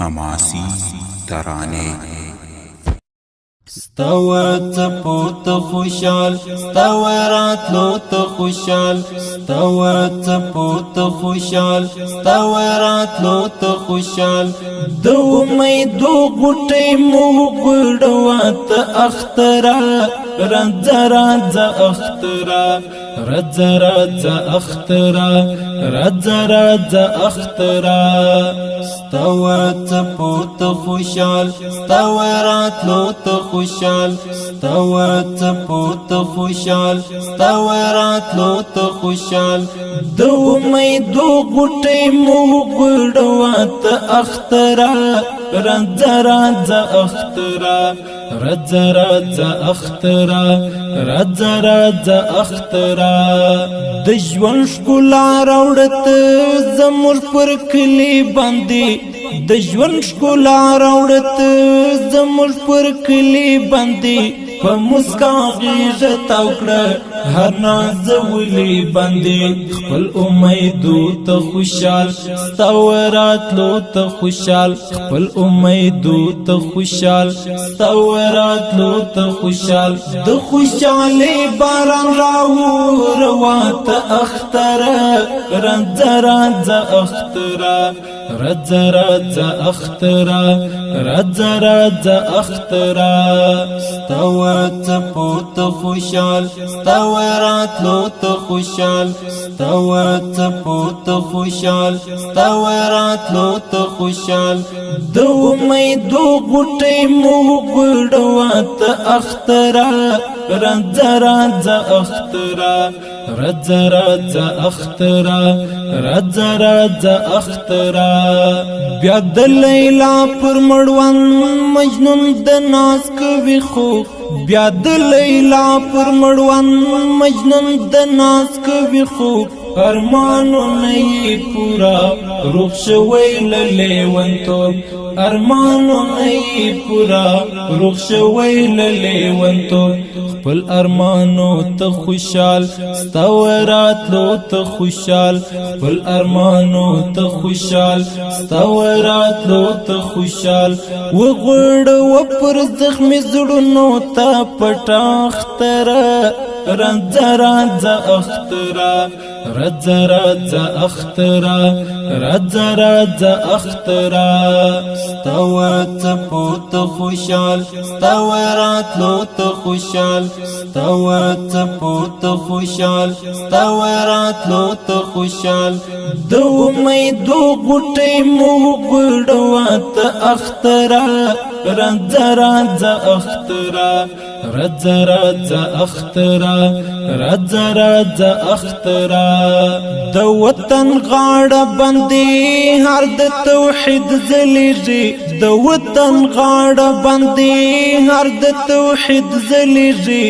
حماسي ترانې. ستا څپو ته خوشحال، ستا راتلو ته خوشحال، ستا څپو ته خوشحال، ستا راتلو ته خوشحال. د امیدو غوټۍ مو غړوا ته اختره، راځه راځه اختره، راځه راځه اختره، راځه راځه اختره. ستا څپو ته خوشحال، ستا راتلو ته خوشحال، ستا څپو ته خوشحال، ستا راتلو ته خوشحال. د امیدو غوټۍ مو غړوا ته اختره، راځه راځه اختره، راځه راځه اختره، راځه راځه اختره. د ژوند ښکلا راوړت زموږ پر کلي باندې، د ژوند ښکلا راوړت زموږ پر کلي باندې، په مسکا غیږه تاو کړه هر نازولي باندې. خپل امیدو ته خوشحال، ستا وراتلو ته خوشحال، خپل امیدو ته خوشحال، ستا وراتلو ته خوشحال. د خوشحالي باران راوروات اختره، راځه راځه اختره، راځه راځه اختره، راځه راځه اختره. ستا څپو ته خوشحال، ستا راتلو ته خوشحال، ستا څپو ته خوشحال، ستا راتلو ته خوشحال. د امیدو غوټۍ مو غړوا ته اختره، راځه راځه اختره، راځه راځه اختره، راځه راځه اختره. بیا د لیلا پر مړوند مجنون د ناز کوي خو، بیا د لیلا پر مړوند مجنون د ناز کوي خو، ارمانونه یې پورا روغ شوی له لیونتوب، ارمانونه یې پورا روغ شوی له لیونتوب. خپل ارمانو ته خوشحال، ستا وراتلو ته خوشحال، خپل ارمانو ته خوشحال، ستا وراتلو ته خوشحال. وغوړ و پر زخمی زړونو ته پټه اختره، راځه راځه اختره، راځه راځه اختره، راځه راځه اختره. ستا څپو ته خوشحال، ستا راتلو ته خوشحال، ستا څپو ته خوشحال، ستا راتلو ته خوشحال. د امیدو غوټۍ مو غړوا ته اختره، راځه راځه اختره، راځه راځه اختره، راځه راځه اختره. د وطن غاړه باندې هر د توحید ځلیږي، د وطن غاړه باندې هر د توحید ځلیږي،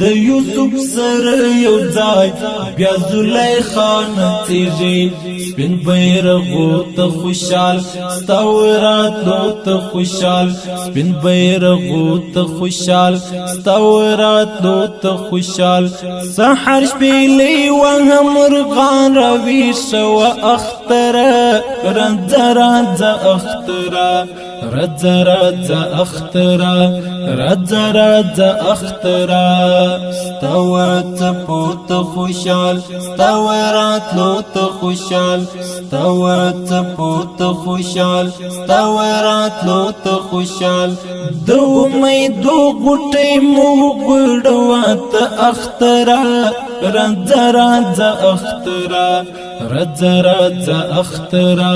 د یوسف سره یو ځای بیا زلیخا نڅیږي. سپین بیرغو ته خوشحال، ستا وراتلو ته خوشحال، سپین بیرغو ته خوشحال، ستا وراتلو ته خوشحال. سحر شپېلۍ وه مرغان راویښوه اختره، راځه راځه اختره، راځه راځه اختره، راځه راځه اختره. ستا څپو ته خوشحال، ستا راتلو ته خوشحال، ستا څپو ته خوشحال، ستا راتلو ته خوشحال. د امیدو غوټۍ مو غړوا ته اختره، راځه راځه اختره، راځه راځه اختره،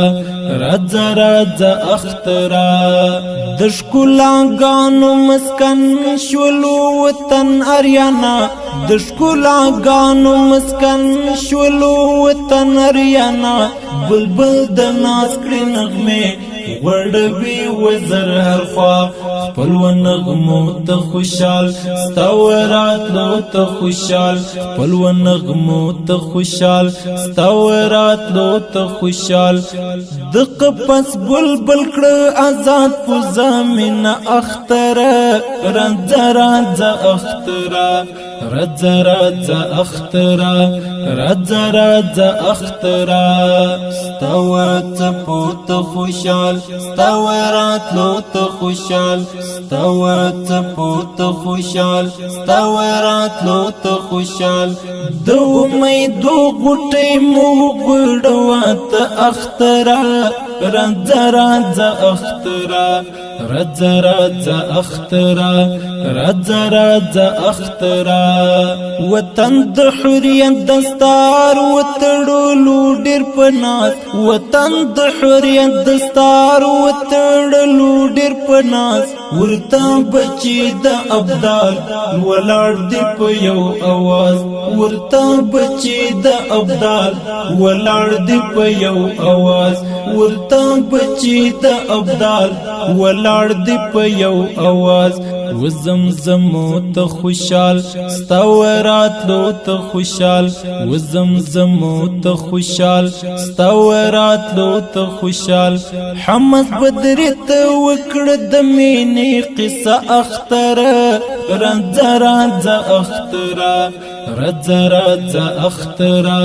راځه راځه اختره. د ښکلاګانو مسکن شولو وطن اریانا، د ښکلاګانو مسکن شولو وطن اریانا، بلبل د ناز کړي نغمې غوړوي وزر هر خوا. خپل ونغمو ته خوشحال، ستا وراتلو ته خوشحال، خپل ونغمو ته خوشحال، ستا وراتلو ته خوشحال. د قفس بلبل کړه آزاد په زمین اختره، راځه راځه اختره، راځه راځه اختره، راځه راځه اختره. ستا ورڅپو ته خوشحال، ستا وراتلو ته خوشحال، ستا ورڅپو ته خوشحال، ستا وراتلو ته خوشحال. د امیدو غوټۍ مو غوړوه ته اختره، راځه راځه اختره، راځه راځه اختره، راځه راځه اختره. وطن د حریت دستار وتړلو ډیر پناس، وطن د حریت دستار وتړلو ډیر پناس. ورته بچی د ابدال ولاړ دی په یو اواز، ورته بچی د ابدال ولاړ دی په یو اواز، ورته بچی د ابدال ولاړ دی په یو اواز. وزمزم ته خوشحال، ستا وراتلو ته خوشحال، وزمزم ته خوشحال، ستا وراتلو ته خوشحال. حمد بدر ته وکړه د مینې قصه اختره، راځه راځه اختره، راځه راځه اختره،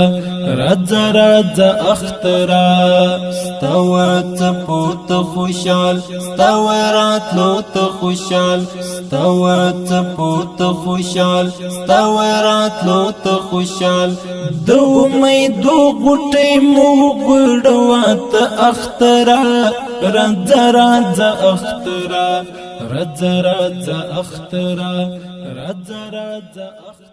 راځه راځه اختره. ستا ورڅپو ته خوشحال، ستا وراتلو ته خوشحال، ستا ورڅپو ته خوشحال، ستا وراتلو ته خوشحال. د امیدو غوټۍ مو غوړوه ته اختره، راځه راځه اختره، راځه راځه اختره، راځه راځه اختره.